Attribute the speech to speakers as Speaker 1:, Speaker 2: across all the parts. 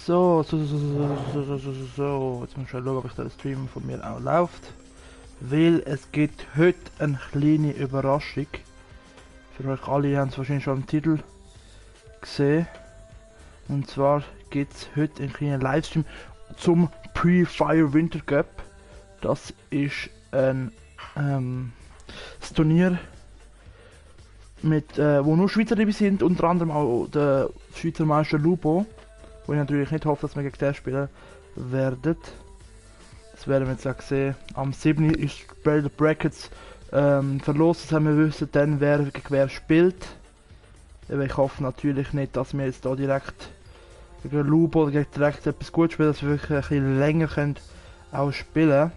Speaker 1: So. Jetzt muss ich schauen, ob der Stream von mir auch läuft. Weil es gibt heute eine kleine Überraschung. Für euch alle, ihr habt es wahrscheinlich schon im Titel gesehen. Und zwar gibt es heute einen kleinen Livestream zum Pre-Fire Winter Cup. Das ist ein das Turnier, mit, wo nur Schweizer dabei sind, unter anderem auch der Schweizer Meister Lubo. Wo ich natürlich nicht hoffe, dass wir gegen den spielen werden. Das werden wir jetzt auch sehen. Am 7. ist bei den Brackets verlost, das haben wir wissen, dann wer gegen wer spielt. Ich hoffe natürlich nicht, dass wir jetzt da direkt gegen Lubo oder gegen direkt etwas gut spielen, dass wir wirklich ein bisschen länger können auch spielen.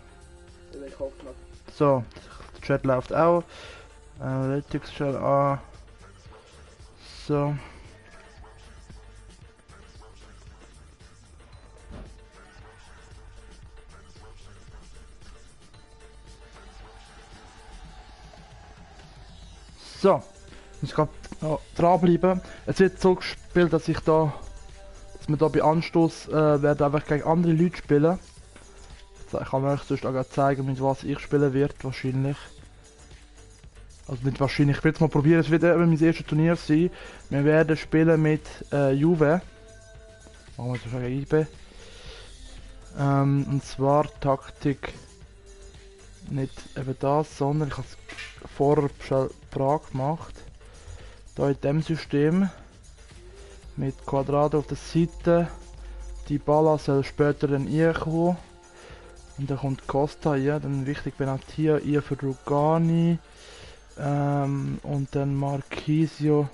Speaker 1: Ich hoffe noch. So, der Chat läuft auch. Analytics schon an. So. So, ich muss gerade noch dranbleiben. Es wird so gespielt, dass wir da bei Anstoß werden einfach gegen andere Leute spielen. Ich kann euch sonst auch zeigen, mit was ich spielen werde, wahrscheinlich. Also nicht wahrscheinlich, ich werde es mal probieren, es wird eben mein erstes Turnier sein. Wir werden spielen mit Juve. Machen wir jetzt schon IB. Und zwar Taktik nicht eben das, sondern ich habe es vorher schon Prag gemacht. Da in dem System mit Quadrado auf der Seite. Die Balla soll später dann reinkommen. Und dann kommt Costa hier, dann wichtig Benatia, ihr für Rugani. Und dann Marquisio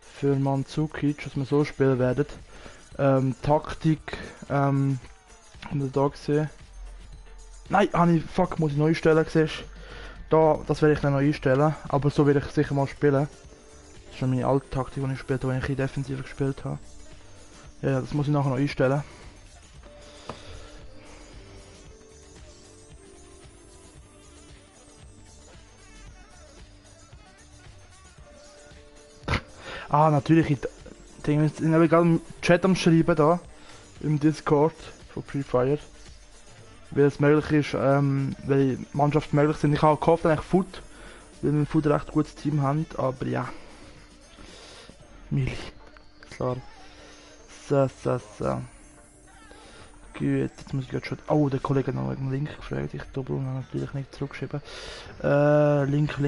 Speaker 1: für Mandzukic, dass wir so spielen werden. Taktik, haben wir da gesehen. Nein, fuck, muss ich neu stellen, siehst du? Das werde ich dann noch einstellen, aber so werde ich sicher mal spielen. Das ist schon meine alte Taktik, die ich gespielt habe, wenn ich defensiv gespielt habe. Ja, das muss ich nachher noch einstellen. Natürlich, ich bin gerade im Chat am Schreiben da, im Discord von Pre-Fire. Weil es möglich ist, weil Mannschaften möglich sind. Ich habe gehofft, eigentlich Foot, weil wir Foot ein recht gutes Team haben, aber ja. Mili. Klar. So. Gut, jetzt muss ich gerade schon... Oh, der Kollege hat noch einen Link gefragt, ich doppel und natürlich nicht zurückgeschrieben. Link.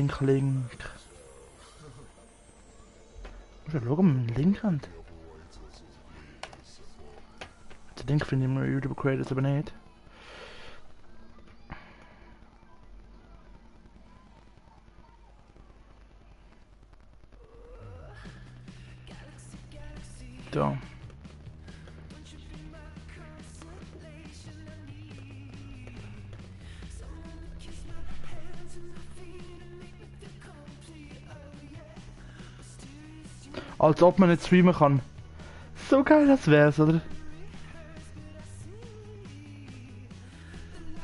Speaker 1: Muss ich schauen, ob wir einen Link haben. Den Link finde ich mir YouTube Creators aber nicht. Da. Als ob man nicht streamen kann. So geil das wär's, oder?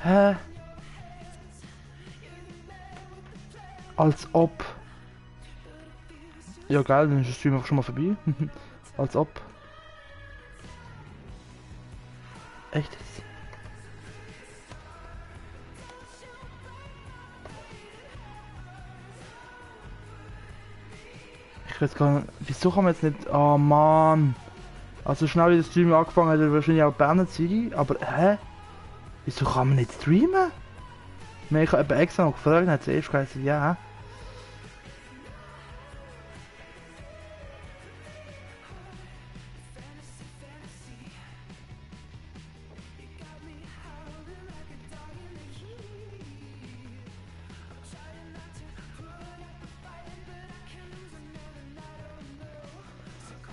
Speaker 1: Hä? Als ob. Ja geil, dann ist der Stream auch schon mal vorbei. Als ob. Echt? Ich weiß gar nicht, wieso kann man jetzt nicht... Oh Mann. Also schnell wie der Stream angefangen hat, er wahrscheinlich auch beendet sein, aber hä? Wieso kann man nicht streamen? Ich habe extra noch gefragt, hat sie erst gesagt, ja.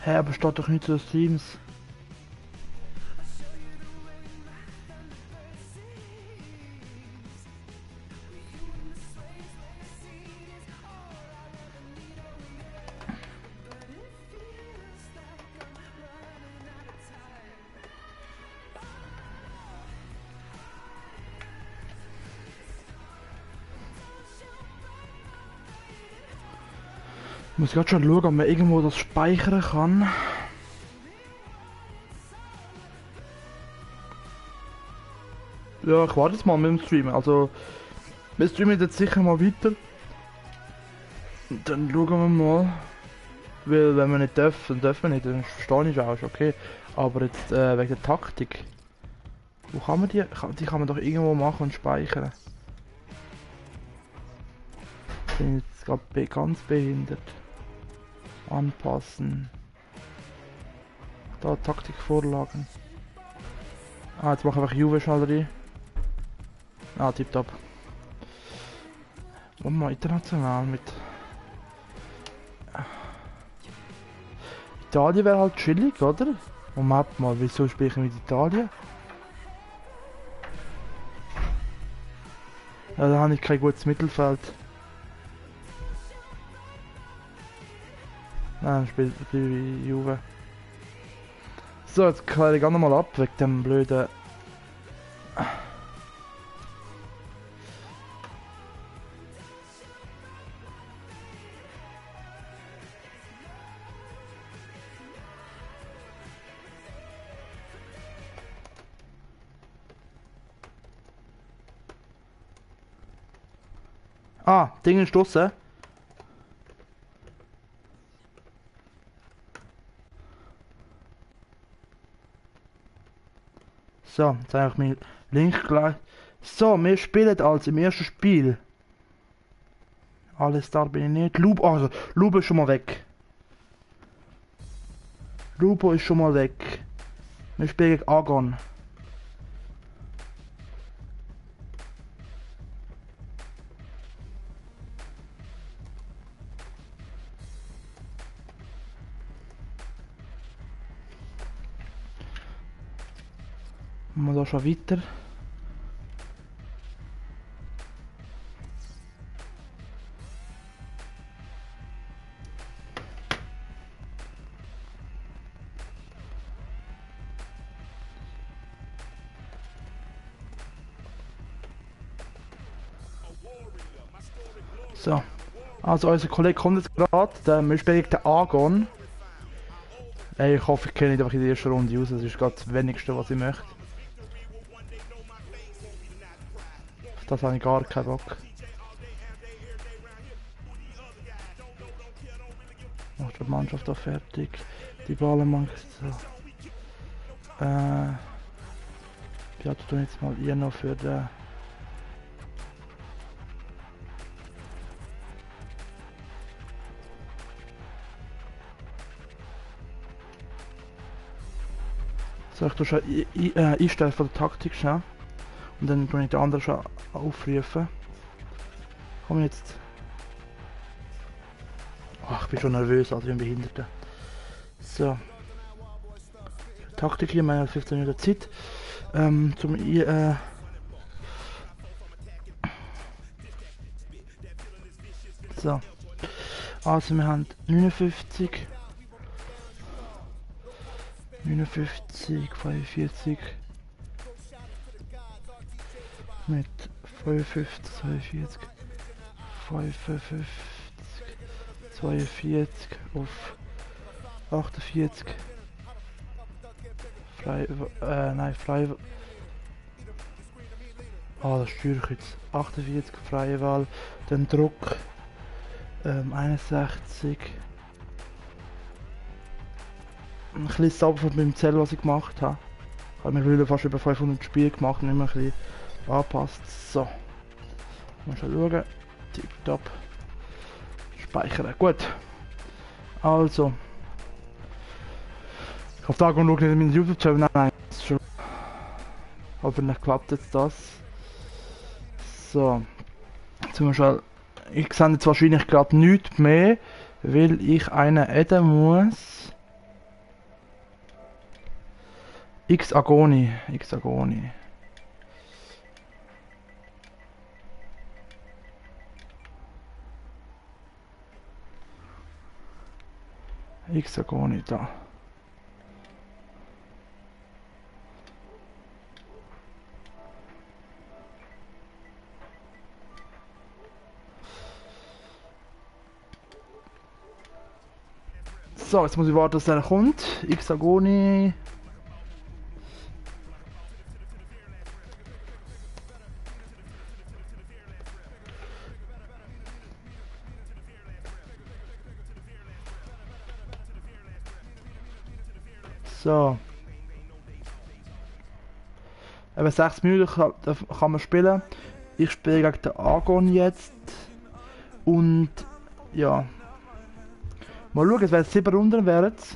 Speaker 1: Hä, aber steht doch nicht zu den Streams. Ich muss gerade schon schauen, ob man irgendwo das speichern kann. Ja, ich warte jetzt mal mit dem Streamen. Also, wir streamen jetzt sicher mal weiter. Und dann schauen wir mal. Weil, wenn wir nicht dürfen, dann dürfen wir nicht. Dann verstehe ich auch, ist okay. Aber jetzt wegen der Taktik. Wo kann man die? Die kann man doch irgendwo machen und speichern. Ich bin jetzt gerade ganz behindert. Anpassen. Da Taktikvorlagen. Ah, jetzt mache ich einfach Juve schnell rein. Ah, tipptopp. Und mal international mit. Italien wäre halt chillig, oder? Moment mal, wieso spiele ich mit Italien? Ja, da habe ich kein gutes Mittelfeld. Nein, spielt die Juve. So, jetzt kläre ich auch nochmal ab, wegen dem blöden... Ah, Ding ist draussen. So, jetzt habe ich meinen Link gleich. So, wir spielen als im ersten Spiel. Alles da bin ich nicht. Also, Lubo ist schon mal weg. Lubo ist schon mal weg. Wir spielen gegen Agon. Machen wir da schon weiter. So. Also unser Kollege kommt jetzt gerade. Wir spielen gegen den Agon. Ich hoffe, ich kenne ihn einfach in der ersten Runde aus. Das ist gerade das Wenigste, was ich möchte. Auf das habe ich gar keinen Bock. Macht die Mannschaft auch fertig. Die Ballen macht so. Ja, tun jetzt mal ihr noch für den. So, ich tue schon einstellen von der Taktik schnell. Und dann tue ich den anderen schon aufrufen. Komm jetzt. Ach, ich bin schon nervös, also wie ein Behinderter. So. Taktik hier, meine 15 Minuten Zeit. So. Also wir haben 59. 59, 45. Mit 55, 42. 55. 42 auf 48. Frei. Ah, das Steuerkreuz. 48 freie Wahl. Dann Druck 61. Ein bisschen sauber von meinem Zell, was ich gemacht habe. Ich habe mittlerweile fast über 500 Spiele gemacht und immer ein bisschen angepasst. So. Mal schauen. Tipptopp. Speichern. Gut. Also. Ich habe da schauen nicht in meinen YouTube-Channel. Nein, das ist schon. Aber nicht klappt jetzt das. So. Jetzt sind wir schon. Ich sehe jetzt wahrscheinlich gerade nichts mehr, weil ich einen adden muss. X Agoni. X Agoni. X Agoni da. So, jetzt muss ich warten, dass der kommt. X Agoni. So. Eben 6 Minuten kann man spielen. Ich spiele gegen den Argon jetzt. Und ja. Mal schauen, es wären 7 Runden wären es.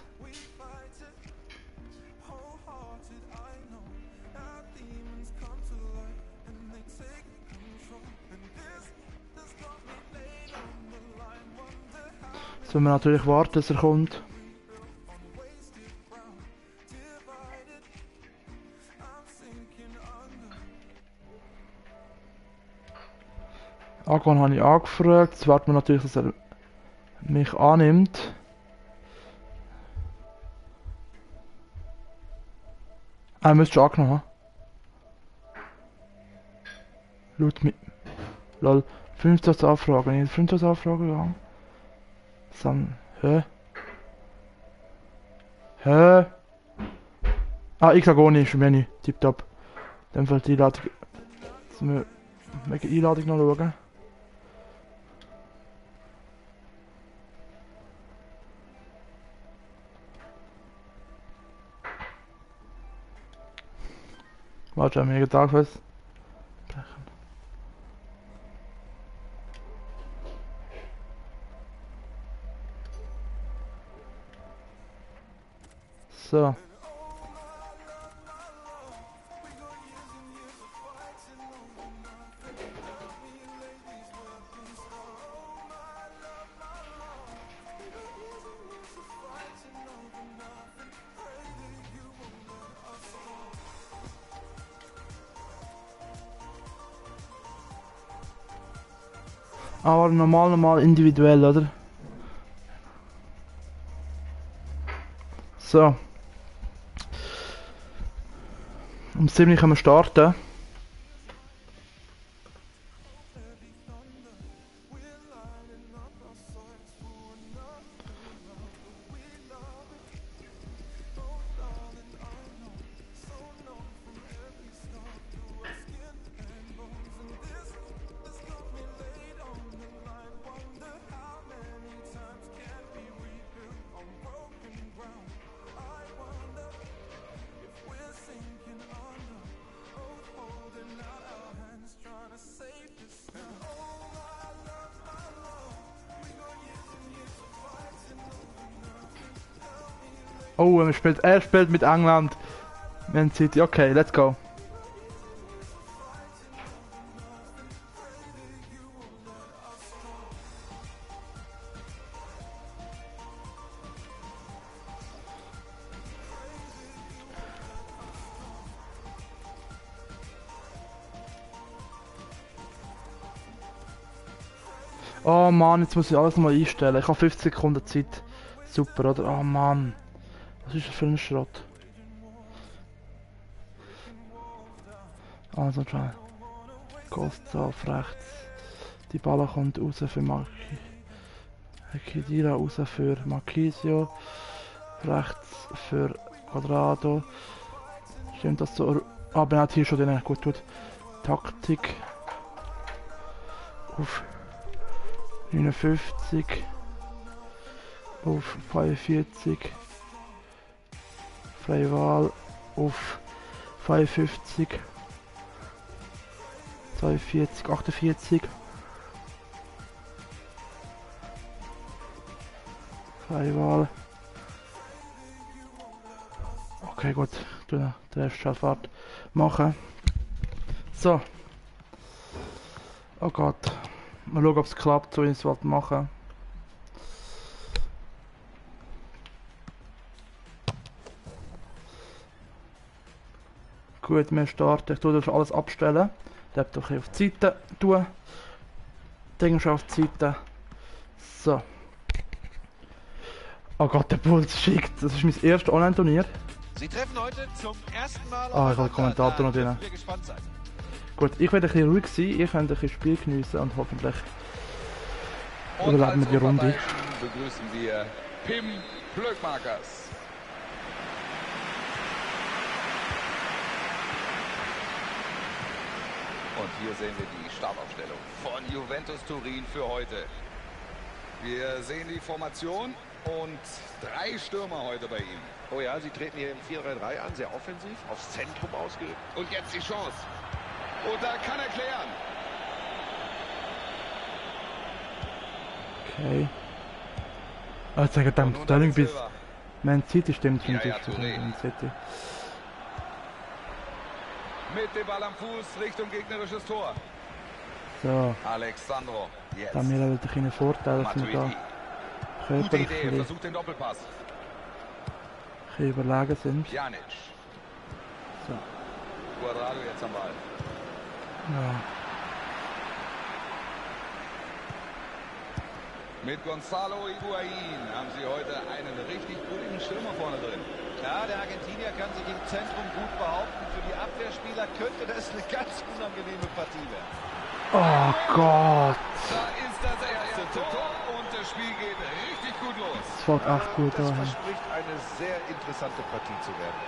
Speaker 1: Jetzt müssen wir natürlich warten, dass er kommt. Argon habe ich angefragt. Jetzt warten wir natürlich, dass er mich annimmt. Er müsste schon angenommen haben. Laut mir. Lol. 15 Anfragen. Ich 15 Anfragen gegangen. Hä? Hä? Ah, ich sag auch nicht, Menü. Tipptopp. Dann fällt die Einladung. Jetzt müssen wir die Einladung noch schauen. Warte, mega Tag was. So. Aber normal individuell, oder? So. Um 7 können wir starten. Oh, er spielt mit England. Man City. Okay, let's go. Oh Mann, jetzt muss ich alles nochmal einstellen. Ich habe 50 Sekunden Zeit. Super, oder? Oh Mann. Was ist das für ein Schrott? Also, try. Costa auf rechts. Die Balle kommt raus für Khedira, raus für Marquisio. Rechts für Quadrado. Stimmt das so? Ah, Ben hat hier schon den gut tut. Taktik. Auf 59. Auf 45. Freie Wahl auf 55, 42, 48. Freie Wahl. Okay, gut. Den Restschaltfahrt machen. So. Oh Gott. Mal schauen, ob es klappt, so wie ich es machen. Gut, wir starten. Ich tue das alles abstellen. Laptop auf die Seite tun. Ding schon auf die Seite. So. Oh Gott, der Puls schickt. Das ist mein erstes Online-Turnier.
Speaker 2: Sie treffen heute zum ersten Mal.
Speaker 1: Ah, ich habe den Kommentator noch drin. Gut, ich werde ein bisschen ruhig sein. Ihr könnt ein bisschen Spiel geniessen und hoffentlich überleben wir die Runde.
Speaker 2: Begrüßen wir Pim Plöckmakers. Und hier sehen wir die Startaufstellung von Juventus Turin für heute. Wir sehen die Formation Und 3 Stürmer heute bei ihm.
Speaker 3: Oh ja, sie treten hier im 4-3-3 an, sehr offensiv, aufs Zentrum ausgerichtet.
Speaker 2: Und jetzt die Chance. Und da kann er klären.
Speaker 1: Okay. Also ich denke, Sterling bis Man City stimmt für
Speaker 2: Ja,
Speaker 1: mich.
Speaker 2: Touré.
Speaker 1: Man City.
Speaker 2: Mit dem Ball am Fuß Richtung gegnerisches Tor.
Speaker 1: So,
Speaker 2: Alexandro. Jetzt.
Speaker 1: da haben wir halt einen kleinen Vorteil, dass wir da
Speaker 2: Matuidi. Gute
Speaker 1: körperlich
Speaker 2: Idee.
Speaker 1: ein
Speaker 2: Versucht den Doppelpass.
Speaker 1: bisschen überlegen sind.
Speaker 2: Pjanic.
Speaker 1: So.
Speaker 2: Cuadrado jetzt am Ball.
Speaker 1: Ja.
Speaker 2: Mit Gonzalo Higuaín haben sie heute einen richtig guten Stürmer vorne drin.
Speaker 3: Ja, der Argentinier kann sich im Zentrum gut behaupten. Für die Abwehrspieler könnte das eine ganz unangenehme Partie werden.
Speaker 1: Oh Gott!
Speaker 2: Da ist das erste Tor und das Spiel geht richtig gut los.
Speaker 1: Das fällt echt gut
Speaker 3: Das
Speaker 1: an.
Speaker 3: verspricht eine sehr interessante Partie zu werden.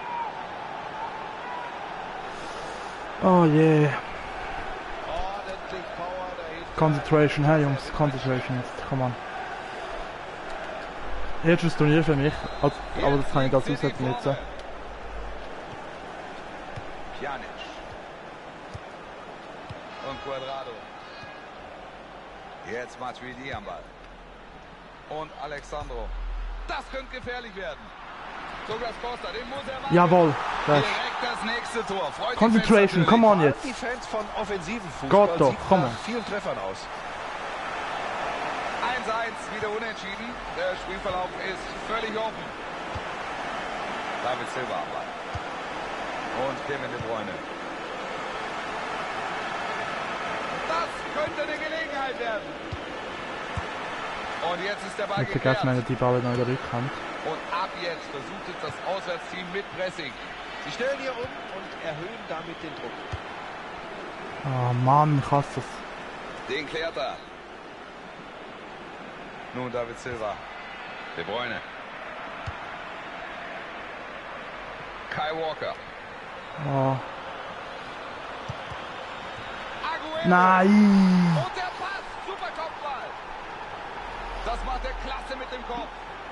Speaker 1: Oh je.
Speaker 3: Ordentlich Power dahinter.
Speaker 1: Concentration, hey Jungs, Concentration jetzt, come on. Erstes Turnier für mich, aber das kann ich das aussetzen jetzt.
Speaker 2: Pjanic. Und Cuadrado. Jetzt Matuidi am Ball. Und Alexandro. Das könnte gefährlich werden. Douglas Costa, den muss er machen.
Speaker 1: Jawohl, das.
Speaker 2: Direkt das nächste Tor. Freut die
Speaker 1: Concentration,
Speaker 2: Fans
Speaker 1: come on
Speaker 2: natürlich.
Speaker 1: jetzt.
Speaker 3: Die Fans von offensiven Fußball
Speaker 1: Gott doch,
Speaker 3: sieht
Speaker 1: komm
Speaker 3: nach
Speaker 1: on.
Speaker 3: vielen Treffern aus.
Speaker 2: 1-1, wieder unentschieden. Der Spielverlauf ist völlig offen. David Silva am Ball. Und Kevin De Bruyne. Das könnte eine Gelegenheit werden. Und jetzt ist der Ball
Speaker 1: Ich vergesse
Speaker 2: geklärt.
Speaker 1: meine die Ball noch in der Rückhand.
Speaker 2: Und ab jetzt versucht es das Auswärtsteam mit Pressing.
Speaker 3: Sie stellen hier um und erhöhen damit den Druck.
Speaker 1: Oh Mann, ich hasse das.
Speaker 2: Den klärt er. Nun David Silva. De Bruyne. Kai Walker.
Speaker 1: Oh.
Speaker 2: Aguero.
Speaker 1: Nein!
Speaker 2: Und der Pass. Super Kopfball. Das macht er klasse mit dem Kopf.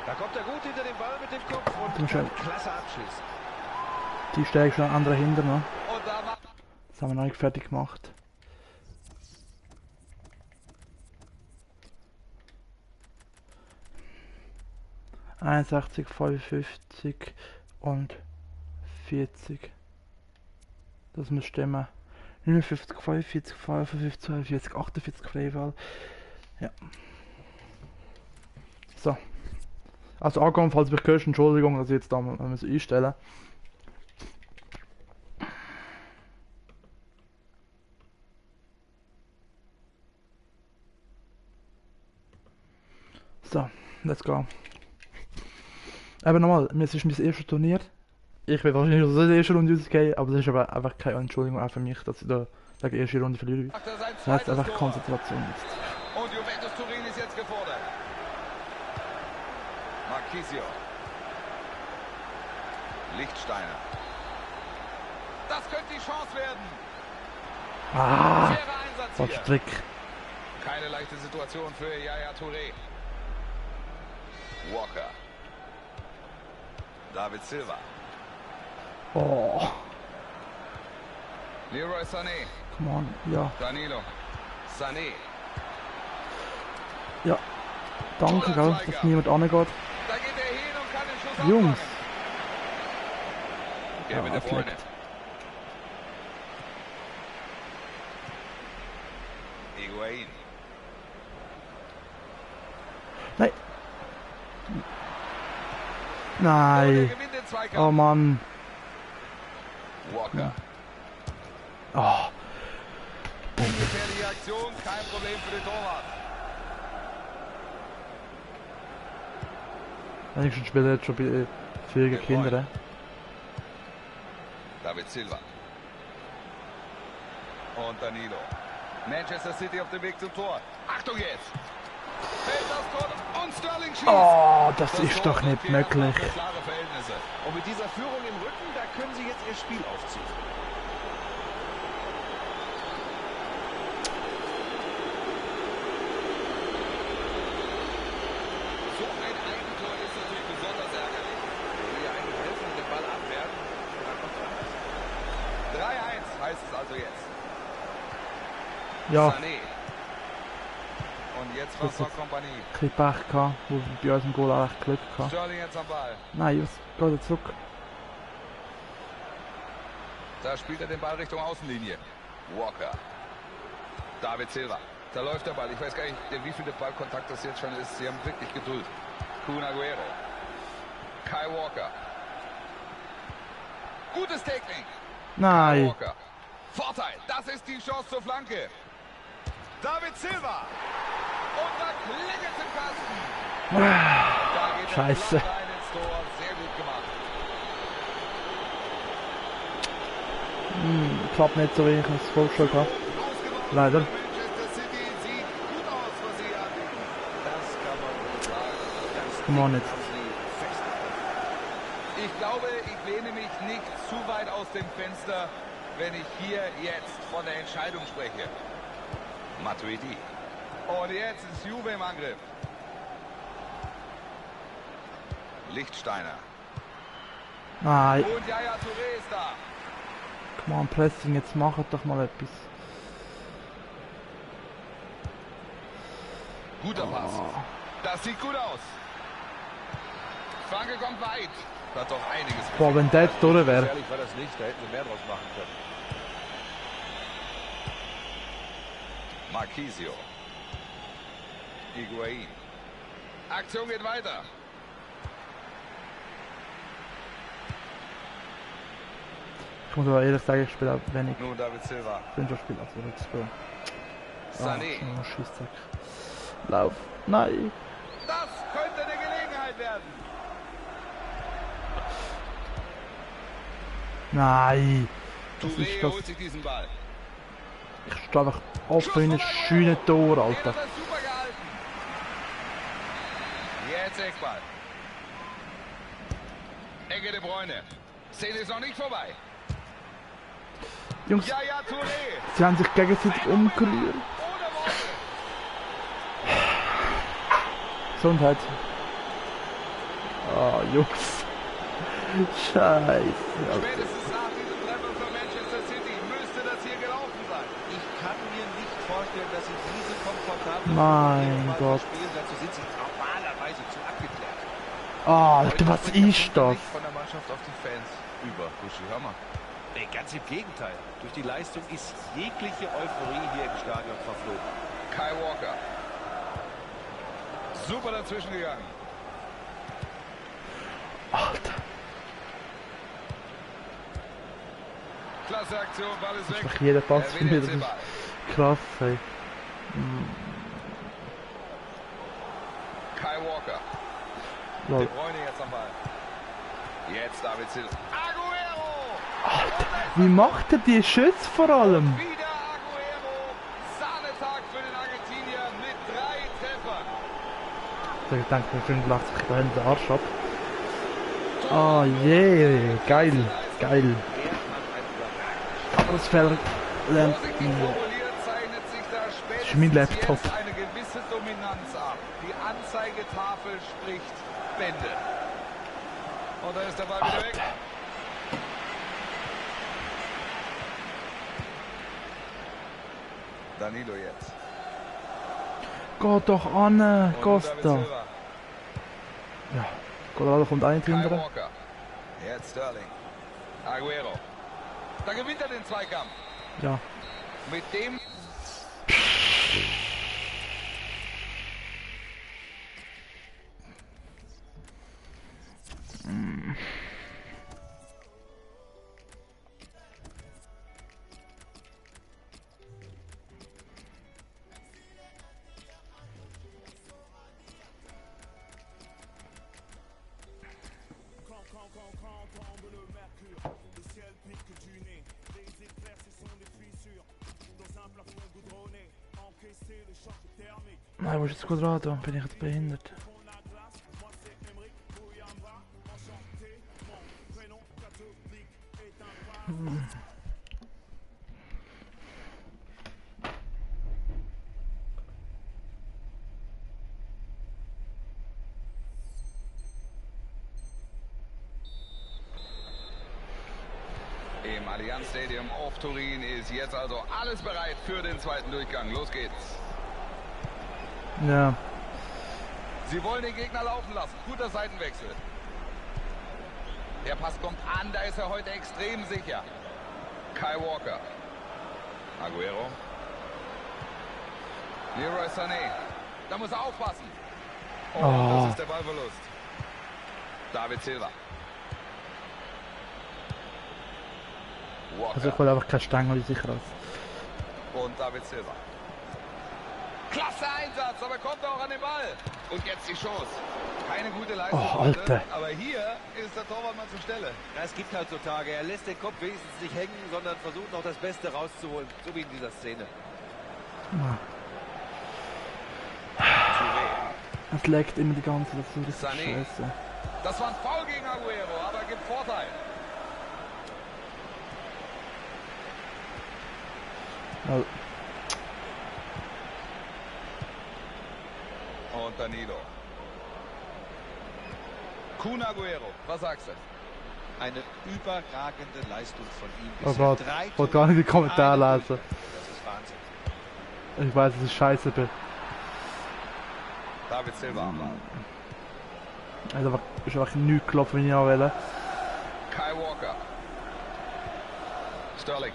Speaker 3: Da kommt er gut hinter den Ball mit dem Kopf und
Speaker 1: Komm schon.
Speaker 3: kann klasse abschließen.
Speaker 1: Die steigt schon andere hinter noch.
Speaker 2: Und da macht
Speaker 1: Das haben wir noch nicht fertig gemacht. ...61, 55 und 40. Das muss stimmen. 59, 45, 55, 42, 48 Freiwahl. Ja. So. Also angekommen, falls du mich hörst, Entschuldigung, dass ich jetzt da mal einstellen. So, let's go. Aber nochmal, es ist mein erstes Turnier. Ich will wahrscheinlich so in der ersten Runde rausgehen, aber das ist aber einfach keine Entschuldigung auch für mich, dass ich da die erste Runde verliere.
Speaker 2: er sein
Speaker 1: Das heißt
Speaker 2: zweites
Speaker 1: einfach
Speaker 2: Tor.
Speaker 1: Konzentration jetzt.
Speaker 2: Und Juventus Turin ist jetzt gefordert. Marquisio. Lichtsteiner. Das könnte die Chance werden.
Speaker 1: Ah,
Speaker 2: Fairer Einsatz
Speaker 1: was
Speaker 2: hier.
Speaker 1: Strick.
Speaker 2: Keine leichte Situation für Yaya Touré. Walker. David Silva.
Speaker 1: Oh,
Speaker 2: Leroy Sané.
Speaker 1: come on, ja.
Speaker 2: Danilo. Sané.
Speaker 1: Ja. Danke, gell, dass niemand angeht.
Speaker 2: Da geht er hin und kann den Schuss
Speaker 1: Jungs.
Speaker 2: auffangen.
Speaker 1: Ja,
Speaker 2: Kevin De Bruyne.
Speaker 1: fleckt.
Speaker 2: Higuaín.
Speaker 1: Nein.
Speaker 2: Und er
Speaker 1: Nein.
Speaker 2: gewinnt den Zweikampf.
Speaker 1: Oh Mann.
Speaker 2: Walker.
Speaker 1: Oh.
Speaker 2: Ungefährliche Aktion, kein Problem für den Torwart.
Speaker 1: Wenigstens spielt er jetzt schon bei fähige
Speaker 2: De
Speaker 1: Kinder.
Speaker 2: Bruyne. David Silva. Und Danilo. Manchester City auf dem Weg zum Tor. Achtung jetzt! Fällt das Tor und Sterling schießt.
Speaker 1: Oh, das ist
Speaker 2: Tor
Speaker 1: doch nicht
Speaker 2: sorgt hier
Speaker 1: möglich.
Speaker 2: für klare Verhältnisse.
Speaker 3: Und mit dieser Führung im Rücken, da können sie jetzt ihr Spiel aufziehen.
Speaker 2: So ein Eigentor
Speaker 1: Ja,
Speaker 2: Sané. Und jetzt Vincent Kompany.
Speaker 1: ein bisschen Pech gehabt, wo bei uns im Goal auch echt Glück gehabt.
Speaker 2: Sterling jetzt am Ball.
Speaker 1: Nein, was geht er zurück?
Speaker 2: Da spielt er den Ball Richtung Außenlinie. Walker. David Silva. Da läuft der Ball. Ich weiß gar nicht, wie viel Ballkontakt das jetzt schon ist. Sie haben wirklich Geduld. Kun Aguero. Kai Walker. Gutes Tackling.
Speaker 1: Nein.
Speaker 2: Walker. Vorteil. Das ist die Chance zur Flanke. David Silva. Und da klingelt im Kasten. Da geht der
Speaker 1: Scheiße.
Speaker 2: Ball rein ins Tor. Sehr gut gemacht.
Speaker 1: Klappt nicht so, wie ich es vorgestellt habe.
Speaker 2: Ausgebaut.
Speaker 1: Leider.
Speaker 2: Manchester City sieht gut aus, was sie anbieten. Das kann man wohl sagen. Das
Speaker 1: Come on
Speaker 2: Ding
Speaker 1: jetzt.
Speaker 2: haben sie fest. Ich glaube, ich lehne mich nicht zu weit aus dem Fenster, wenn ich hier jetzt von der Entscheidung spreche. Matuidi. Und jetzt ist Juve im Angriff. Lichtsteiner.
Speaker 1: Nein.
Speaker 2: Und Yaya Touré ist da.
Speaker 1: Come on, Pressing, jetzt macht doch mal etwas.
Speaker 2: Guter Pass. Das sieht gut aus. Flanke kommt weit. Hat doch einiges.
Speaker 1: Boah, wenn der jetzt durch wäre.
Speaker 3: Gefährlich war das nicht, da hätten sie mehr draus machen können.
Speaker 2: Marquisio. Higuain. Aktion geht weiter.
Speaker 1: Ich muss aber ehrlich sagen, ich spiele auch wenig.
Speaker 2: Nun David Silva.
Speaker 1: Ich bin schon Spieler, also nicht spielen.
Speaker 2: Sané.
Speaker 1: Oh, Scheißdreck. Lauf. Nein.
Speaker 2: Das könnte eine Gelegenheit werden.
Speaker 1: Nein. Das
Speaker 2: Touré
Speaker 1: ist das.
Speaker 2: holt sich diesen Ball.
Speaker 1: Ich stehe einfach offen in ein schönes Tor,
Speaker 2: Ja,
Speaker 1: Alter.
Speaker 2: das hat super gehalten. Jetzt Eckball. Ecke De Bruyne. Szene ist noch nicht vorbei.
Speaker 1: Jungs,
Speaker 2: Yaya Touré.
Speaker 1: sie haben sich gegenseitig umgerührt.
Speaker 2: Ohne Worte.
Speaker 1: Gesundheit. Oh, Jungs. Scheiße. Alter.
Speaker 2: Spätestens nach diesem Treffer für Manchester City müsste das hier gelaufen sein.
Speaker 3: Ich kann mir nicht vorstellen, dass sie diese komfortable
Speaker 1: Mein
Speaker 3: Fußball
Speaker 1: Gott.
Speaker 3: spielen. Dazu sind sie normalerweise zu abgeklärt.
Speaker 1: Alter, was
Speaker 2: Heute bringt
Speaker 1: ist
Speaker 2: der
Speaker 1: das?
Speaker 2: Blick von der Mannschaft auf die Fans über. Buschi, hör mal.
Speaker 3: Nee, ganz im Gegenteil. Durch die Leistung ist jegliche Euphorie hier im Stadion verflogen.
Speaker 2: Kai Walker. Super dazwischen gegangen.
Speaker 1: Alter.
Speaker 2: Klasse Aktion, Ball ist weg.
Speaker 1: Einfach jeder Pass
Speaker 2: Er
Speaker 1: von
Speaker 2: will
Speaker 1: mir,
Speaker 2: jetzt
Speaker 1: das
Speaker 2: den
Speaker 1: ist
Speaker 2: Ball.
Speaker 1: krass, ey.
Speaker 2: Kai Walker.
Speaker 1: Lol.
Speaker 2: De Bruyne jetzt am Ball. Jetzt David Silva. Aguero!
Speaker 1: Alter, wie macht er die Schüsse vor allem?
Speaker 2: Wieder Aguero. Sahnetag für den Argentinier mit 3 Treffern.
Speaker 1: Ich denke, wir finden lacht sich da hinten den Arsch ab. Oh je, geil, geil. Aber das Fehler lernt
Speaker 2: Vorsichtig formuliert zeichnet sich da
Speaker 1: ist mein
Speaker 2: spätestens
Speaker 1: Laptop.
Speaker 2: jetzt eine gewisse Dominanz ab. Die Anzeigetafel spricht Bände. Und da ist der Ball wieder weg. Danilo jetzt.
Speaker 1: Geht doch an,
Speaker 2: Und
Speaker 1: Costa.
Speaker 2: David Silva.
Speaker 1: Ja, Colorado kommt ein
Speaker 2: Kai
Speaker 1: hinterher.
Speaker 2: Walker. Jetzt Sterling. Aguero. Da gewinnt er den Zweikampf.
Speaker 1: Ja.
Speaker 2: Mit dem...
Speaker 1: Nein, wo ist jetzt Quadrado? Bin ich jetzt behindert?
Speaker 2: Ehemaliger Allianz Stadium auf Turin ist jetzt also alles bereit für den zweiten Durchgang. Los geht's.
Speaker 1: Ja.
Speaker 2: Sie wollen den Gegner laufen lassen. Guter Seitenwechsel. Der Pass kommt an, da ist er heute extrem sicher. Kyle Walker. Aguero. Leroy Sané. Da muss er aufpassen. Oh, das ist der Ballverlust. David Silva. Walker.
Speaker 1: Also ich will einfach keine Stange sicher aus.
Speaker 2: Und David Silva. Klasse Einsatz, aber kommt auch an den Ball. Und jetzt die Chance. Keine gute Leistung,
Speaker 1: Alter.
Speaker 3: aber hier ist der Torwart mal zur Stelle. Ja, es gibt halt so Tage. Er lässt den Kopf wenigstens nicht hängen, sondern versucht noch das Beste rauszuholen. So wie in dieser Szene.
Speaker 1: Es leckt immer die ganze Zeit dazu, das ist
Speaker 2: Sané.
Speaker 1: scheiße.
Speaker 2: Das war ein Foul gegen Aguero, aber gibt Vorteil.
Speaker 1: Ja.
Speaker 2: Und Danilo. Kun Aguero, was sagst du?
Speaker 3: Eine überragende Leistung von ihm.
Speaker 1: Oh
Speaker 3: Bisher
Speaker 1: Gott,
Speaker 3: 3
Speaker 1: ich wollte gar nicht die Kommentare
Speaker 3: Tore,
Speaker 1: lesen.
Speaker 3: Das ist Wahnsinn.
Speaker 1: Ich weiß, dass ich scheiße bin.
Speaker 2: David Silva am Ball.
Speaker 1: Also ist einfach nichts gelaufen, wenn ich auch will.
Speaker 2: Kyle Walker. Sterling.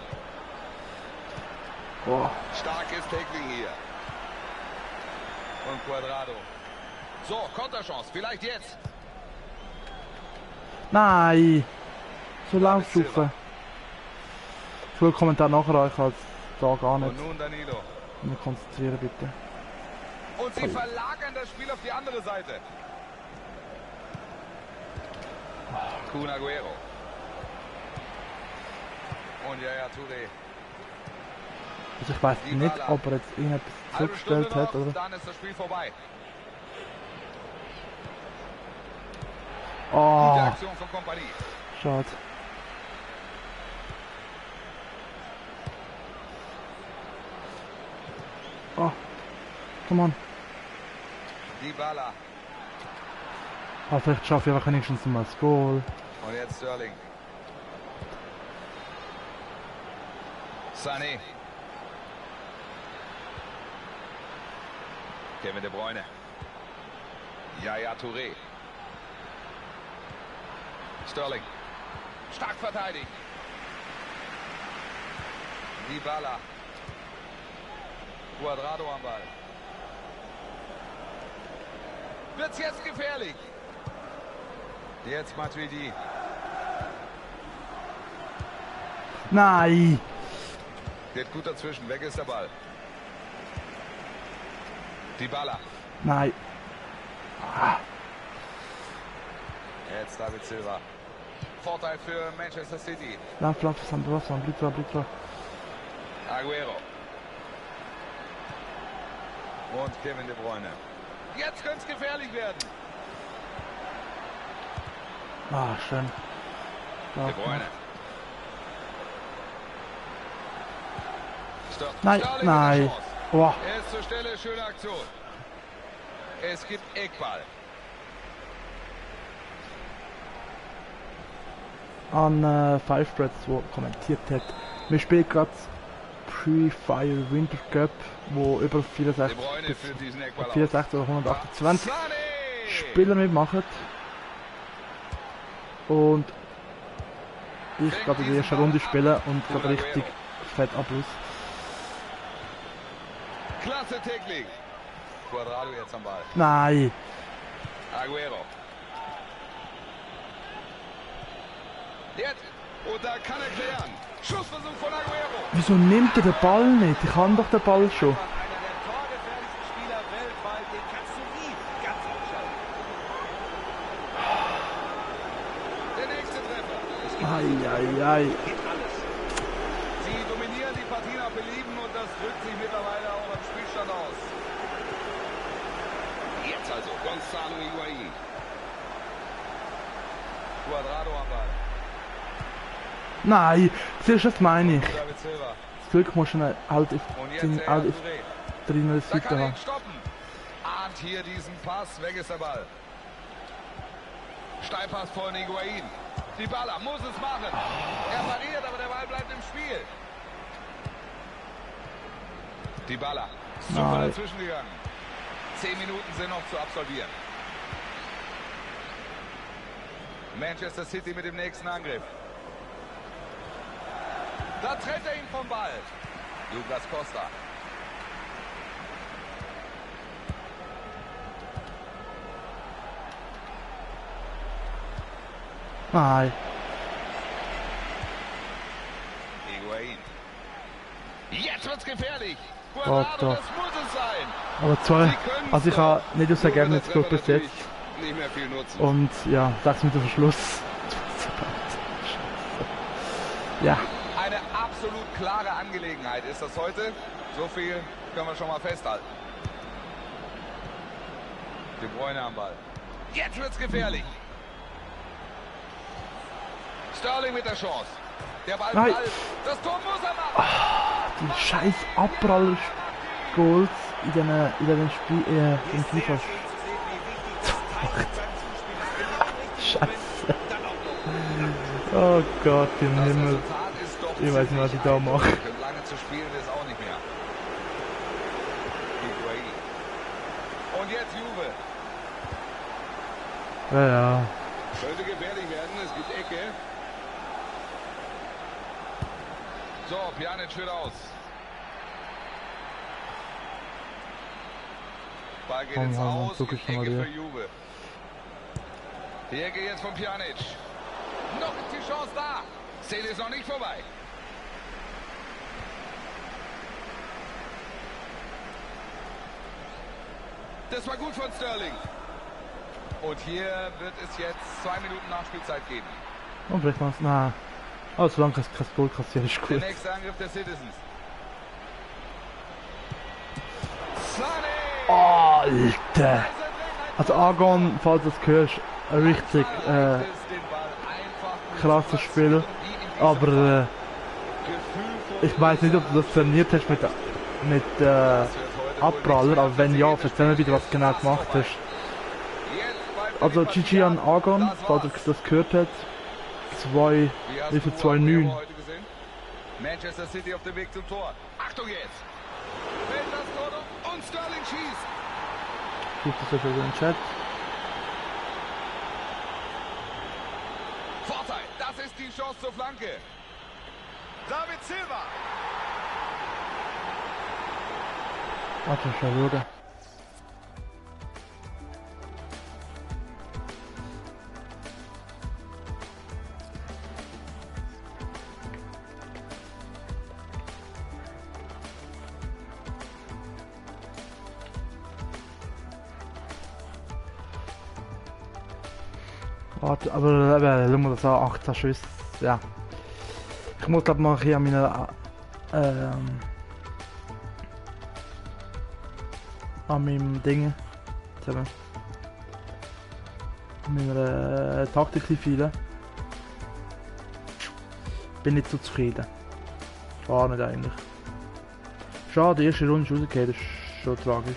Speaker 1: Boah.
Speaker 2: Starkes Tackling hier. Und Cuadrado. So, Konterchance, vielleicht jetzt.
Speaker 1: Nein! So
Speaker 2: Silva.
Speaker 1: Laufstufe. Ich will Kommentar nachreichen als da gar nicht.
Speaker 2: Und nun Danilo.
Speaker 1: Nur konzentrieren bitte.
Speaker 2: Und sie verlagern das Spiel auf die andere Seite. Kun Aguero. Und Yaya Touré.
Speaker 1: Also ich weiß nicht, ob er jetzt irgendetwas
Speaker 2: Halbe Stunde
Speaker 1: zurückgestellt hat,
Speaker 2: noch,
Speaker 1: oder?
Speaker 2: dann ist das Spiel vorbei. Gute
Speaker 1: Oh,
Speaker 2: Aktion von Kompanie.
Speaker 1: schade. Oh, come on.
Speaker 2: Dybala.
Speaker 1: Ah, vielleicht schaffe ich einfach wenigstens mal das Goal.
Speaker 2: Und jetzt Sterling. Sané. Kevin De Bruyne. Yaya Touré. Sterling. Stark verteidigt. Dybala. Cuadrado am Ball. Wird's jetzt gefährlich? Jetzt Matuidi.
Speaker 1: Nein!
Speaker 2: Geht gut dazwischen. Weg ist der Ball. Dybala.
Speaker 1: Nein!
Speaker 2: Jetzt David Silva. Vorteil für Manchester City.
Speaker 1: Lauf, blick drauf.
Speaker 2: Aguero. Und Kevin De Bruyne. Jetzt könnte es gefährlich werden.
Speaker 1: Ah, schön.
Speaker 2: De Bruyne.
Speaker 1: Nein,
Speaker 2: Sterling mit der
Speaker 1: nein.
Speaker 2: Chance.
Speaker 1: Boah.
Speaker 2: Er ist zur Stelle, schöne Aktion. Es gibt Eckball.
Speaker 1: An Five Breads, der kommentiert hat. Wir spielen gerade Pre-Fire Winter Cup, wo über 64
Speaker 2: De Bruyne
Speaker 1: bis
Speaker 2: führt diesen Eckball
Speaker 1: 64 oder 128
Speaker 2: Sané!
Speaker 1: Spieler mitmachen. Und ich glaube die erste Runde spielen und gerade richtig fett Abschluss.
Speaker 2: Klasse Tackling. Cuadrado jetzt am Ball.
Speaker 1: Nein!
Speaker 2: Aguero. Jetzt. Und da kann er klären. Schussversuch von Aguero.
Speaker 1: Wieso nimmt er den Ball nicht? Ich kann doch den Ball schon.
Speaker 3: Einer der torgefährlichsten Spieler weltweit, den kannst du nie ganz abschalten.
Speaker 2: Der nächste Treffer.
Speaker 1: Eieiei.
Speaker 3: Geht alles.
Speaker 2: Sie dominieren die Partie nach Belieben und das drückt sich mittlerweile auch am Spielstand aus. Jetzt also Gonzalo Higuaín. Cuadrado am Ball.
Speaker 1: Nein! Siehst du, das meine ich.
Speaker 2: David Silva.
Speaker 1: Das Glück muss schon halt
Speaker 2: Und jetzt
Speaker 1: auf
Speaker 2: Yaya Touré.
Speaker 1: drinnen
Speaker 2: Da
Speaker 1: Seite
Speaker 2: kann er
Speaker 1: haben.
Speaker 2: ihn stoppen. Ahnt hier diesen Pass. Weg ist der Ball. Steilpass von Higuaín. Dybala muss es machen. Er pariert, aber der Ball bleibt bleibt im Spiel. Dybala. Super dazwischen gegangen. 10 Minuten sind noch zu absolvieren. Manchester City mit dem nächsten Angriff. Da trennt er ihn vom Ball. Douglas Costa.
Speaker 1: Nein.
Speaker 2: Higuain. Jetzt wird's gefährlich.
Speaker 1: Gott,
Speaker 2: Das muss es sein.
Speaker 1: Aber zwei, also ich habe nicht das Ergebnis geguckt bis jetzt.
Speaker 2: Nicht mehr viel nutzen.
Speaker 1: Und ja, 6 Minuten vor Schluss. Ja.
Speaker 2: Eine absolut klare Angelegenheit ist das heute. So viel können wir schon mal festhalten. De Bruyne am Ball. Jetzt wird's gefährlich. Sterling mit der Chance. Der Ball
Speaker 1: Nein.
Speaker 2: prallt. Das Tor muss er machen.
Speaker 1: Die scheiß Abpraller-Goals in den Spiel, in FIFA. Scheiße. Oh Gott im Himmel. Ich weiß nicht, was ich da mache.
Speaker 2: Lange zu spielen ist auch nicht mehr. Und jetzt Juve.
Speaker 1: Ja.
Speaker 2: Könnte gefährlich werden, es gibt Ecke. So, Pjanic führt aus. Ball geht ins Aus,
Speaker 1: guck ich
Speaker 2: Ecke
Speaker 1: mal
Speaker 2: für
Speaker 1: hier.
Speaker 2: Juve. Die Ecke jetzt von Pjanic. Noch ist die Chance da. Szene ist noch nicht vorbei. Das war gut von Sterling. Und hier wird es jetzt 2 Minuten Nachspielzeit geben.
Speaker 1: Und vielleicht mal. Na. Oh, solange kein Goal kassiert ist
Speaker 2: Der
Speaker 1: gut.
Speaker 2: nächste Angriff der Citizens. Sané!
Speaker 1: Alter! Also Argon, falls du es hörst, ein richtig krasses Spiel. Aber ich weiß nicht, ob du das trainiert hast mit Abpraller, aber wenn ja, erzähl mir wieder, was du genau gemacht hast. Also GG an Argon, falls du das gehört hast, 2,9.
Speaker 2: Manchester City auf dem Weg zum Tor. Achtung jetzt! Fällt das Tor noch und Sterling schießt!
Speaker 1: Gibt es ja den Chat.
Speaker 2: Vorteil, das ist die Chance zur Flanke. David Silva.
Speaker 1: Warte, schon schauen. Warte, aber schau mal das an, 18 Schüsse, ja. Ich muss glaube mal hier an meiner an meinem Ding zusammen. An meiner Taktik feilen. Bin nicht so zufrieden. Gar nicht eigentlich. Schade, die erste Runde ist rausgekommen, das ist schon tragisch.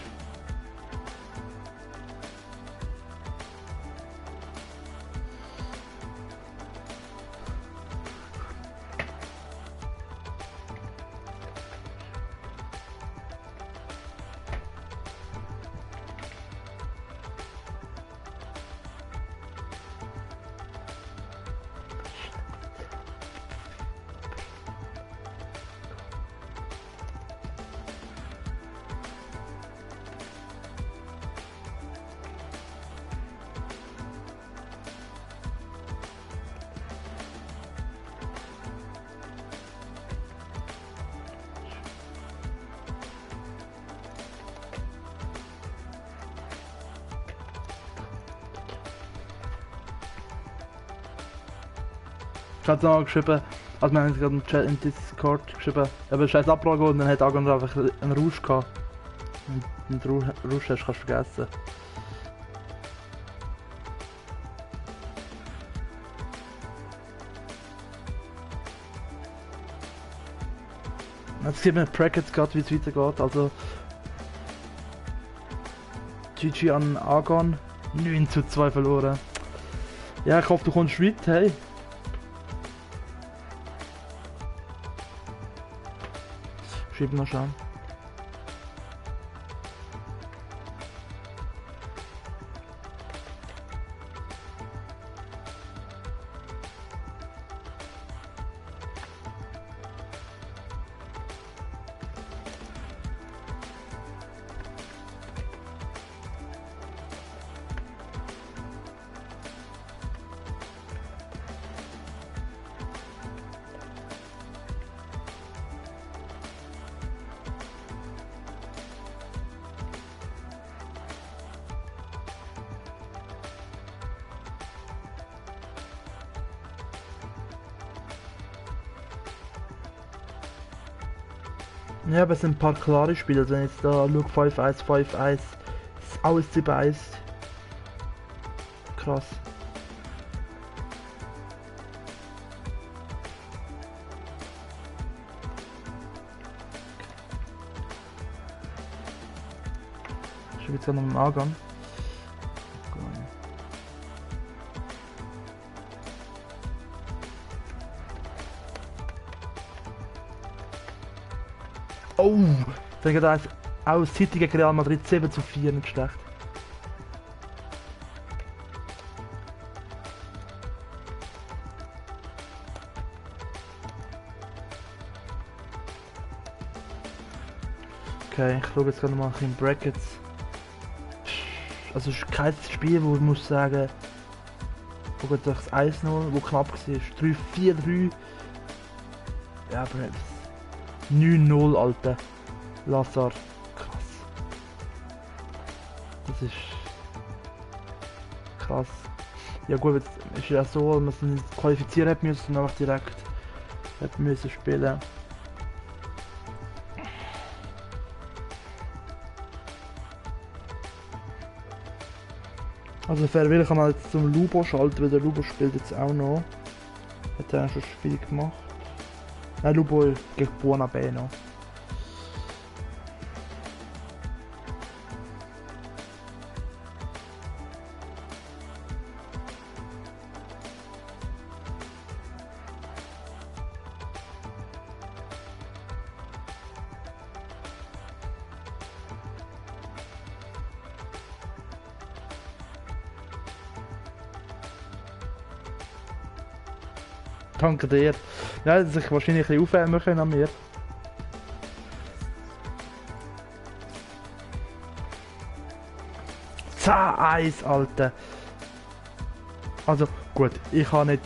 Speaker 1: Ich habe noch geschrieben, also wir haben gerade im Chat in Discord geschrieben, aber scheiß Abrage und dann hat Agon einfach einen Rausch gehabt. Und den Rausch hast, kannst du vergessen. Jetzt sieht man Brackets gerade, wie es weitergeht, also GG an Agon, 9:2 verloren. Ja, ich hoffe du kommst weit, hey. Schreib noch schnell. Ja, aber es sind ein paar klare Spiele. Also wenn ich jetzt da schaue, 5-1, 5-1, ist alles 7-1. Krass. Ich will jetzt noch mal angehen. Oh, dann geht das aus City gegen Real Madrid 7:4, nicht schlecht. Okay, ich schaue jetzt gerade mal in Brackets. Also es ist kein Spiel, wo ich muss sagen, wo geht das 1-0, wo knapp war, 3-4-3. Ja, aber 9-0, Alter. Lazar. Krass. Das ist krass. Ja gut, jetzt ist ja so, dass man sich qualifizieren hat müssen und einfach direkt hat müssen spielen. Also fair kann man jetzt zum Lubo schalten, weil der Lubo spielt jetzt auch noch. Hat er schon ein Spiel gemacht. Nein, Lubo gegen Buona Beno. Danke dir. Ja, dass ich wahrscheinlich ein bisschen aufwärmen können an mir. Eis, Alter. Also gut, ich habe nicht.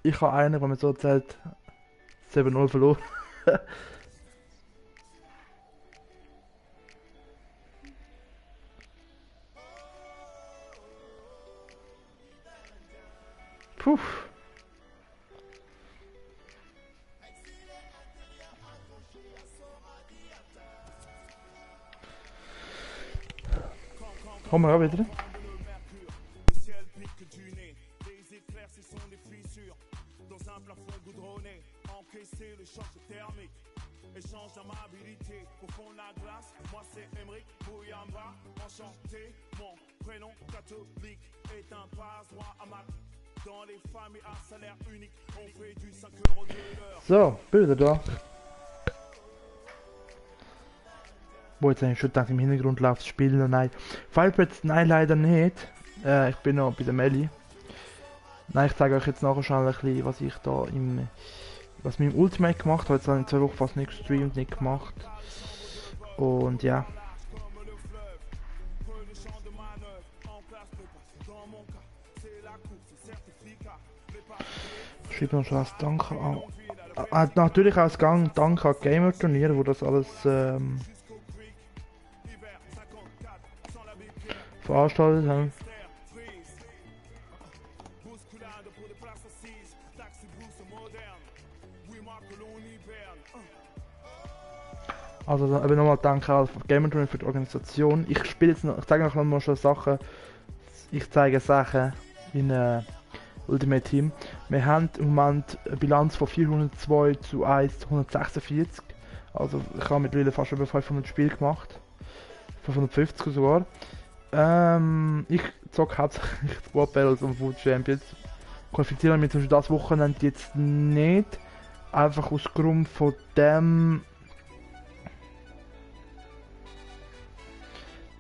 Speaker 1: Ich habe einen, wenn man so zählt, 7-0 verloren. Puh. Kommen wir auch wieder. So, Bilder da. Wo jetzt eigentlich schon gedacht, im Hintergrund läuft das Spiel noch. Nein. Fireblades, nein, leider nicht. Ich bin noch bei der Melli. Nein, ich zeige euch jetzt nachher schon ein bisschen, was ich da was mit dem Ultimate gemacht habe. Jetzt habe ich 2 Wochen fast nicht gestreamt, nicht gemacht. Und ja. Ich schreibe noch schon als Danke an. Natürlich auch als Danke an Gamer Turnier, wo das alles veranstaltet haben. Also eben nochmal danke an Gamer Turnier für die Organisation. Ich spiele jetzt noch, ich zeige noch mal schon Sachen. Ich zeige Sachen in Ultimate Team. Wir haben im Moment eine Bilanz von 402:1 zu 146. Also ich habe mittlerweile fast über 500 Spiele gemacht. 550 sogar. Ich zocke hauptsächlich Squad Battles und Food Champions. Qualifizieren wir zum Beispiel das Wochenende jetzt nicht. Einfach aus Grund von dem,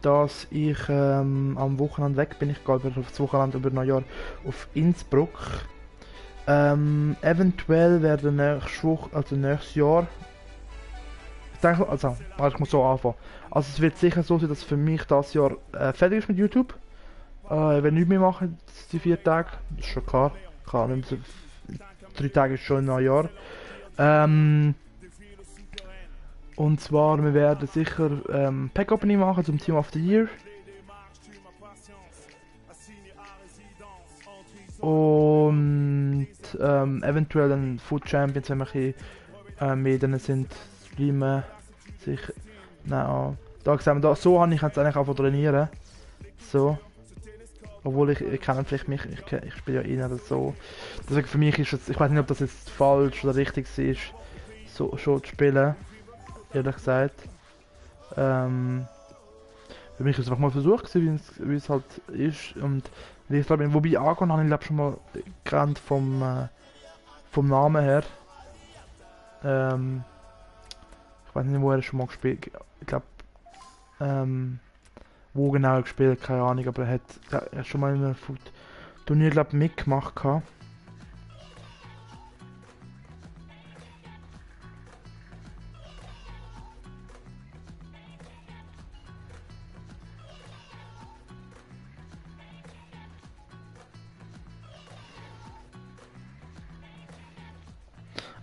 Speaker 1: dass ich am Wochenende weg bin. Ich gehe auf das Wochenende über Neujahr auf Innsbruck. Eventuell werden nächste Woche, also nächstes Jahr, ich denke, also ich muss so anfangen. Also es wird sicher so sein, dass für mich das Jahr fertig ist mit YouTube. Ich werde nichts mehr machen, die 4 Tage, das ist schon klar. Ich kann nicht mehr so, 3 Tage ist schon ein Neujahr. Und zwar, wir werden sicher Pack Opening machen zum Team of the Year. Und eventuell dann Food Champions, wenn wir ein bisschen mehr drin sind, streamen. Sich. Nein, da gesehen, da, so habe ich jetzt eigentlich auch trainieren. So. Obwohl ich kenne vielleicht mich, ich spiele ja eher so. Deswegen für mich ist es, ich weiß nicht, ob das jetzt falsch oder richtig ist, so schon zu spielen. Ehrlich gesagt. Für mich ist es einfach mal versucht, wie es halt ist. Und wie ich glaube, wobei angefangen habe ich glaube schon mal gekannt vom Namen her. Ich weiß nicht, wo er schon mal gespielt. Ich glaube, wo genau er gespielt, keine Ahnung, aber er hat schon mal in einem Turnier glaube mitgemacht gehabt.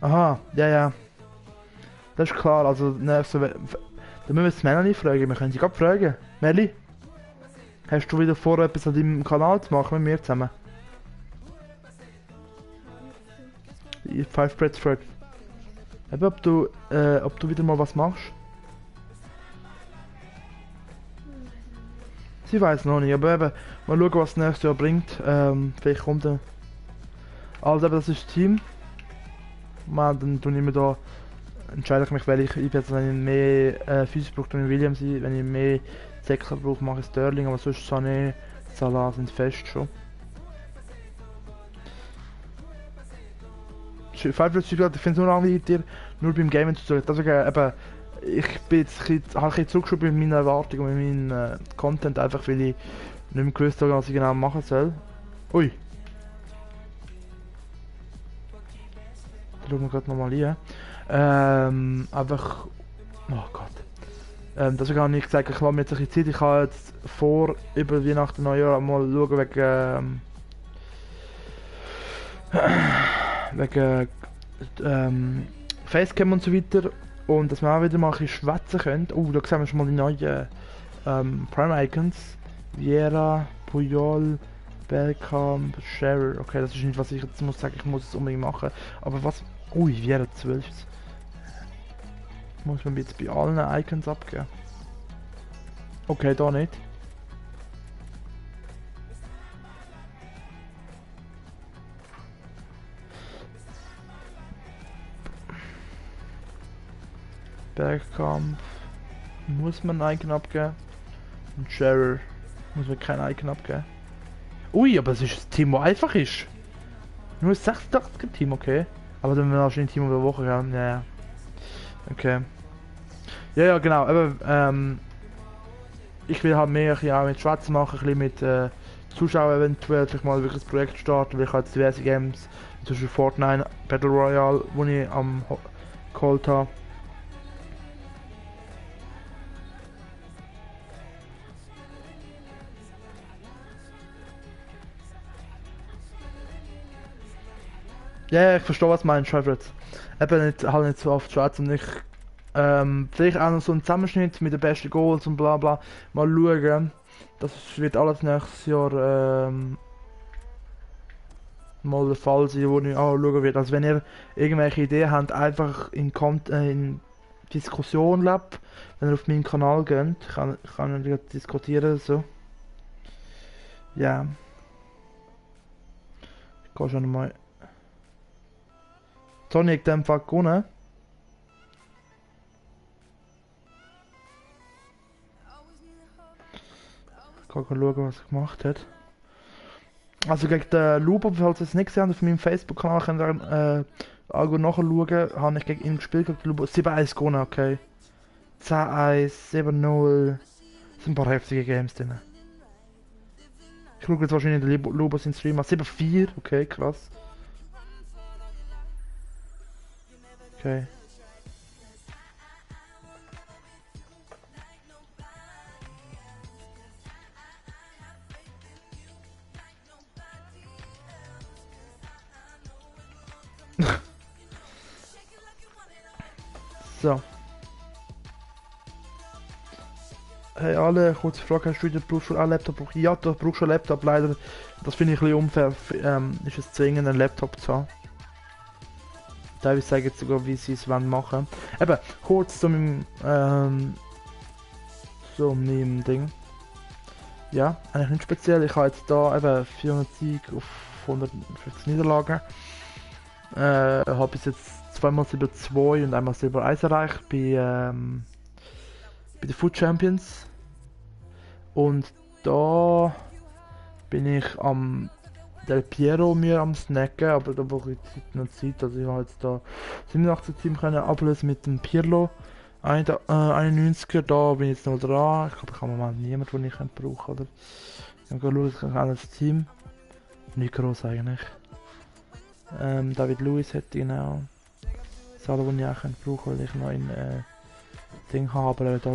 Speaker 1: Aha, ja, ja. Das ist klar, also, ne, so, da müssen wir jetzt Melanie fragen, wir können sie gerade fragen. Melli, hast du wieder vor, etwas an deinem Kanal zu machen mit mir zusammen? 5 Breads fragt. Eben, ob du wieder mal was machst? Sie weiß noch nicht, aber eben, mal schauen, was das nächste Jahr bringt. Vielleicht kommt er. Also, eben, das ist das Team. Man, dann tue ich mir da, entscheide ich mich, welche ich jetzt, wenn ich mehr Physis brauche, tue ich William sein, wenn ich mehr Säckler brauche, mache ich Sterling, aber sonst Sané, Salah sind fest schon. Ich finde es nur langweilig, dir nur beim Gamen zu sagen. Deswegen eben, ich bin jetzt habe ein bisschen zurückgeschoben mit meinen Erwartungen und mit meinem Content, einfach weil ich nicht mehr gewusst habe, was ich genau machen soll. Ui. Schauen wir gerade nochmal rein. Einfach. Oh Gott. Deswegen habe ich gesagt, ich lasse mir jetzt ein bisschen Zeit. Ich kann jetzt vor über Weihnachten Neujahr mal schauen wegen Facecam und so weiter. Und dass wir auch wieder mal ein bisschen schwätzen können. Oh, da sehen wir schon mal die neuen Prime Icons. Vieira, Puyol, Belkamp, Scherer. Okay, das ist nicht, was ich jetzt muss sagen, ich muss es unbedingt machen. Aber was. Ui, Vieira 12. Muss man jetzt bei allen Icons abgeben. Okay, da nicht. Bergkampf muss man ein Icon abgeben. Und Scherer muss man kein Icon abgeben. Ui, aber es ist ein Team, das einfach ist. Nur ein 86er Team, okay. Aber dann werden wir wahrscheinlich ein Team der Woche haben. Ja, ja. Okay. Ja, ja, genau. Aber, ich will halt mehr auch mit Schwarz machen, ein bisschen mit Zuschauern eventuell vielleicht mal wirklich ein Projekt starten, weil ich halt diverse Games, zum Beispiel Fortnite, Battle Royale, wo ich am geholt habe. Ja, ja, ich verstehe, was du meinst, Schreibwitz. Eben nicht, halt nicht so oft schwarz und ich vielleicht auch noch so ein Zusammenschnitt mit den besten Goals und bla bla. Mal schauen. Das wird alles nächstes Jahr mal der Fall sein, wo ich auch schauen werde. Also wenn ihr irgendwelche Ideen habt, einfach in Diskussion Lab, wenn ihr auf meinen Kanal geht, kann ich diskutieren so. Ja. Ich gehe schon mal. Sonic den Fall gewonnen. Ich kann schauen, was er gemacht hat. Also gegen den Lupo, falls ihr es nicht gesehen habt, auf meinem Facebook-Kanal könnt ihr auch nachschauen, habe ich gegen ihn gespielt, 7-1 gewonnen, okay. 10-1, 7-0. Das sind ein paar heftige Games drin. Ich schaue jetzt wahrscheinlich in den Lobos in Stream an. 7-4, okay, krass. Okay. So. Hey alle, kurze Frage, hast du wieder, brauchst du einen Laptop? Ja, du brauchst einen Laptop, leider. Das finde ich ein bisschen unfair, ist es zwingend, einen Laptop zu haben. Teilweise sagen jetzt sogar, wie sie es machen wollen. Eben, kurz zu meinem, Ding. Ja, eigentlich nicht speziell. Ich habe jetzt da eben 400 Sieg auf 150 Niederlagen. Habe bis jetzt zweimal Silber 2 und einmal Silber 1 erreicht bei den Food Champions. Und da bin ich am Del Piero mir am snacken, aber da brauche ich noch Zeit. Also ich habe jetzt da 87 Team können ablösen mit dem Pirlo 91er, da bin ich jetzt noch dran. Ich glaube, ich habe im Moment niemanden, den ich brauchen oder? Ich kann schauen, ich kann das Team. Nicht groß eigentlich. David Luiz hätte ich auch. Das alle, die ich auch brauchen, weil ich noch ein Ding habe, aber da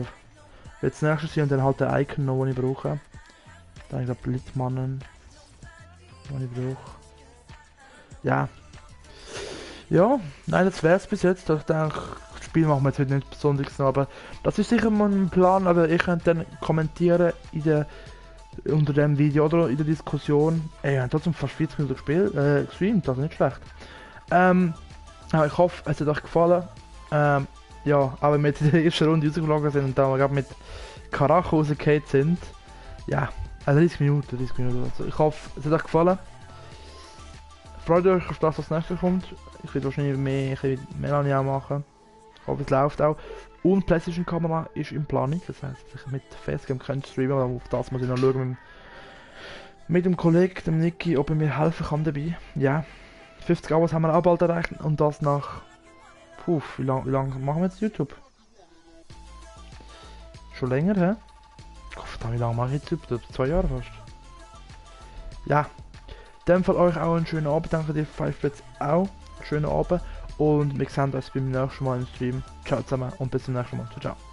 Speaker 1: wird das nächste sein und dann halt der Icon noch, den ich brauche. Dann glaube ich Blitzmannen, den ich brauche. Ja. Ja, nein, das wär's bis jetzt. Ich denke, das Spiel machen wir jetzt heute nicht besonders noch, aber das ist sicher mal ein Plan, aber ich könnte dann kommentieren unter dem Video oder in der Diskussion. Ey, wir haben trotzdem fast 40 Minuten gestreamt, das ist nicht schlecht. Ja, ich hoffe, es hat euch gefallen. Ja, auch wenn wir jetzt in der ersten Runde rausgeflogen sind und da wir gerade mit Karacho rausgefallen sind. Ja, 30 Minuten. Also ich hoffe, es hat euch gefallen. Freut euch auf das, was nächstes kommt. Ich werde wahrscheinlich mehr Melanie auch machen. Ich hoffe, es läuft auch. Und PlayStation-Kamera ist in Planung. Das heisst, ich mit Facecam kann streamen, aber auf das muss ich noch schauen mit dem Kollegen, dem Niki, ob er mir helfen kann dabei. Ja, 50 Abos haben wir auch bald erreicht und das nach... Puh, wie lang machen wir jetzt YouTube? Schon länger, hä? Gott, wie lange mache ich YouTube? 2 Jahre fast. Ja, in dem Fall euch auch einen schönen Abend. Danke dir, 5 jetzt auch. Schönen Abend. Und wir sehen uns beim nächsten Mal im Stream. Ciao zusammen und bis zum nächsten Mal. Ciao, ciao.